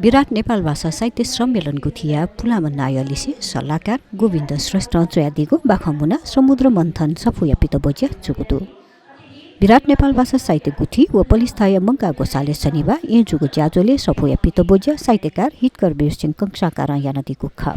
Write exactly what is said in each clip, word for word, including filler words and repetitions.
विराट नेपाल भाषा साहित्य सम्मेलन गुथिया पुलांम्ह नायः लिसे सल्लाहकार गोविन्द श्रेष्ठं च्वयादीगु बाखं मुना समुद्र मन्थन सफूया पितब्वज्या जूगु दु। विराट नेपाल भाषा साहित्य गुथि व पलिस्थाया मंकाः ग्वसालय् शनिबाः येँ जूगु ज्याझ्वलय् सफूया पितब्वज्या साहित्यकार हितकरवीर सिंह कंसाकारं यानादीगु खः।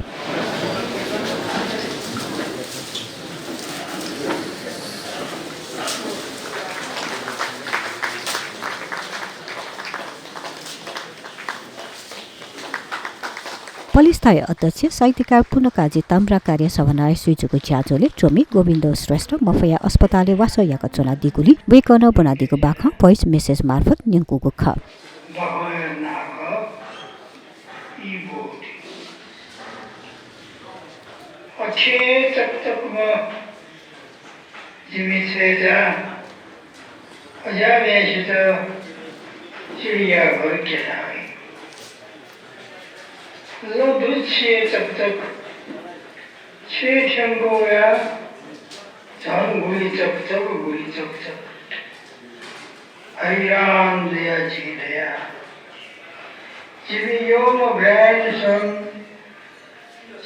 पलिस्थाया अध्यक्ष साहित्यकार पूर्णकाजी ताम्राकारया सभानायः स्वयाच्वंगु ज्याझ्वलय् च्वमि गोविन्द श्रेष्ठ मफया अस्पतालय् वासः याका च्वनादीगुलिं वय्कलं ब्वनादीगु बाखं voice message मार्फत न्यंकूगु खः। बाखंया नां खः ई बोधि। अथे चकचकम्ह जिमि छय्‌जां अज्याःम्हय्‌सित चिडियाघर क्यनावइ। लँ दुच्छिये चकचक। छय् थ्यंक वयाः झन गुलि चकचक, गुलि चकचक। हैरान जुयाः जिं धया, जिमि यःम्ह ब्रायनसं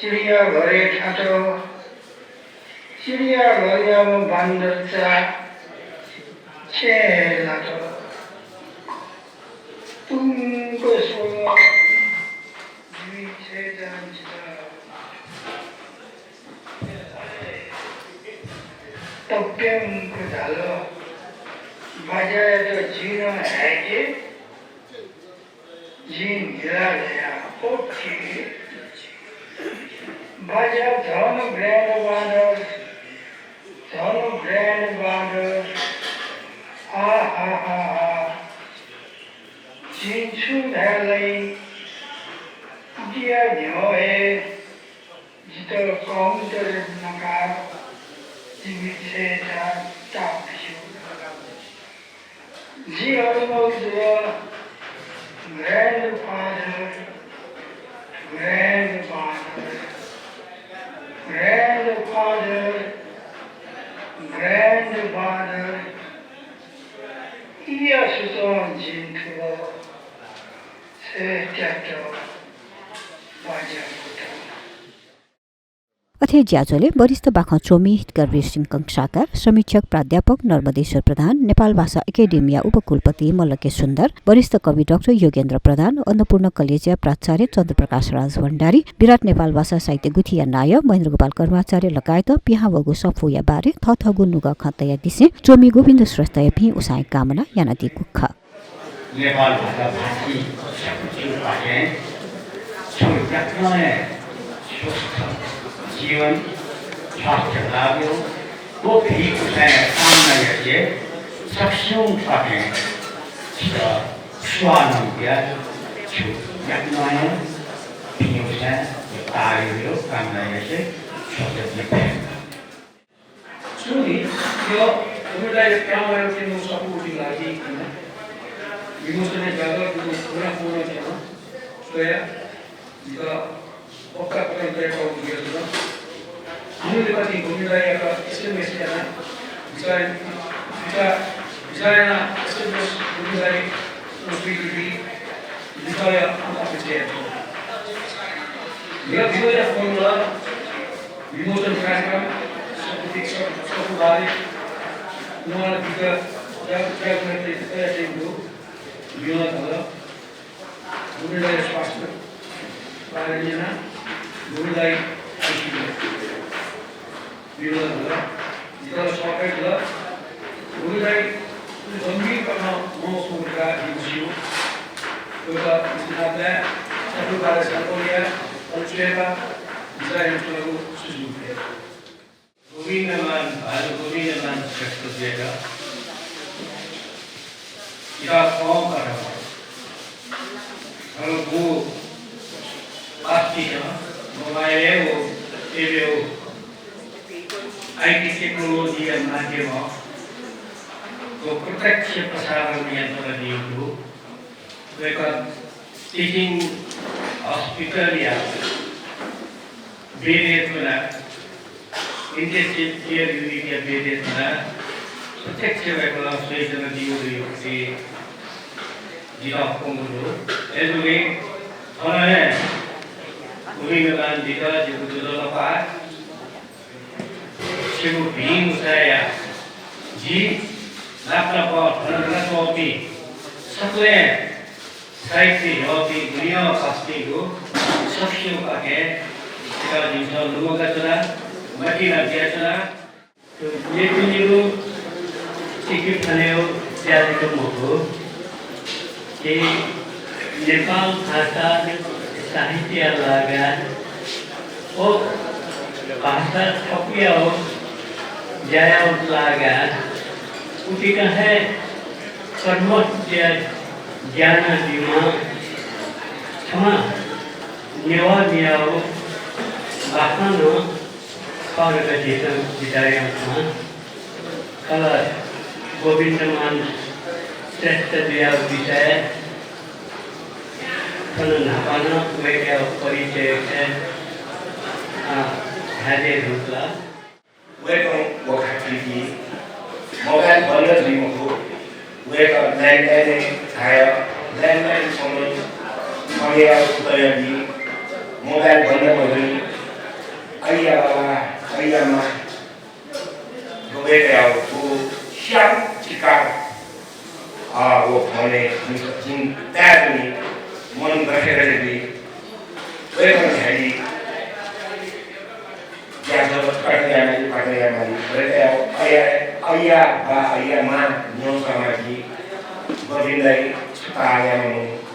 चिडियाघरय् थात। चिडियाघरयाम्ह बान्दरचा छेँय् हे लात। तुंक स्वल। जिमि छय्‌जां जितः तप्यंक धाल, बाज्यायात जिं नं हाय्के। जिं न्हिला धया, OK। बाज्या झन ब्रायन बान्दर, झन ब्रायन बान्दर। आहाहाहा। जिं छु धाये लइ? उकिया न्ह्यः हे जितः काउन्टरय् नकाः जिमि छय्‌जां ताःबिस्यू। जि अनमोल जुल, grandfather, grandfather, grandfather, grandfather। इया सुचं जिं थुल छय् त्यात बाज्यागु दँ। अथे ज्याझ्वलय् वरिष्ठ बाखं च्वमि हितकरवीर सिंह कंसाकार, समीक्षक प्राध्यापक नर्मदेश्वर प्रधान, नेपाल भाषा एकेडेमीया उपकुलपति मल्ल के सुन्दर, वरिष्ठ कवि डाक्टर योगेन्द्र प्रधान, अन्नपूर्ण कलेजया प्राचार्य चन्द्रप्रकाश राज भण्डारी, विराट नेपाल भाषा साहित्य गुथिया नायः महेन्द्र गोपाल कर्माचार्य लगायत पिहां वःगु सफूया बारे थःथःगु नुगः खँ तयादिसें च्वमि गोविन्द श्रेष्ठया भिं उसाँय् कामना यानादीगु खः। नेपाल भाषा भाषी सकसितंपाखें छु याकनं हे स्वस्थ जीवन, स्वास्थ्य लाभ यायेगु व भिं उसाँय्‌या कामना यासें सकसितंपाखें छितः सुभाय् बिया। छु याकनं हे भिं उसाँय् व ताःयागु कामना यासें छगू ज्या। सुनि, यो कविताया कामना यानाच्वंगु सफू जिगु लागि खः। विमोचनय् जागः दुगु पूर्ण पूर्ण थें स्वयाः जितः पक्का कथं तयातःगु जुयाच्वन। आः लिपा जिं गोविन्द दाइयात SMS यानाः बिचाः, बिचाः, बिचाः यानाः SMS गोविन्द दाइयात स्वीकृति लिफया अपेक्षा यानाच्वना। जिगु विमोचन फोन ला विमोचन कार्यक्रम सफूति-, सफू बारे उहाँले बिचाः, बिचाः, बिचाः तयातःगु दु। जिं ला धल, गोविन्द दाइया स्वास्थ्य बारे न्यनाः गोविन्द दाइ आइसियुय्। जिं ला धल, जितः ला सःतक धल, गोविन्द दाइ गम्भीर कथं मवःगु धकाः जिं स्यू। वय्कः इस्तीफा तयाः सफू बारे छलफल याः, अले च्वय्‌पाः बिचाः यानाच्वनागु सुझाव बिया। गोविन्दमान, भाजु गोविन्दमान श्रेष्ठ जुयाः इता कं कथं थःगु पास्तिकं मोबाइलय् व टिभीय् व आइटी टेक्नोलोजीया माध्यमं व प्रत्यक्ष प्रसारण यानातःगु दु। वय्कः teaching hospital या बेडय् च्वनाः, intensive care unit या बेडय् च्वनाः प्रत्यक्ष वय्कलं स्वयाच्वनादीगु दु धइगु जितः खँ दु। अय्जूगुलिं थन हे उमिगनान जितः जिगु दुजलपा छिगु भिं उसाया जि नापनाप थन दनाच्वंपिं सकलें साहित्य न्ह्यःपिं गुणियः पासापिंगु सकसिगु पाखें छितः जिमिसं लुमंकाच्वना, मतिना बियाच्वना। मेपिनिगु इकिथनय् ज्या जक मखु, कि नेपाल भाषा साहित्यया लागाय् व भाषा थपुया ज्याया लागाय् उतिकं हे कर्मठ ज्या यानादीम्ह छम्ह नेवाः मियागु बाखं नं खः धकाः झीसं बिचाः यानाच्वना। खला, गोविन्दमान श्रेष्ठ जुयागु विषयय् थन न्हापा नं वय्कःयागु परिचय, अ, धाये धुंकल। वय्कलं व घाःथुइकी मोबाइल बन्द जुइ मखु। वय्कः ल्यान्डलाइनय् झायाः ल्यान्डलाइन समय, समयया उत्तर बी। मोबाइल बन्द मजुइ। अय्या बाबा, अय्या मां, वय्कःयागु व स्याउ चिकार, अ, व फोनय् जिं, जिं ताये दनि, मन गथे गथे जुइ। वय्कलं धाइ, ज्याझ्वः कथं यायेमाली, कथं यायेमाली। वय्कःयागु अय्या, अय्या बा, अय्या मां न्यंसाम्ह जि, गोविन्द दाइ छता यानाः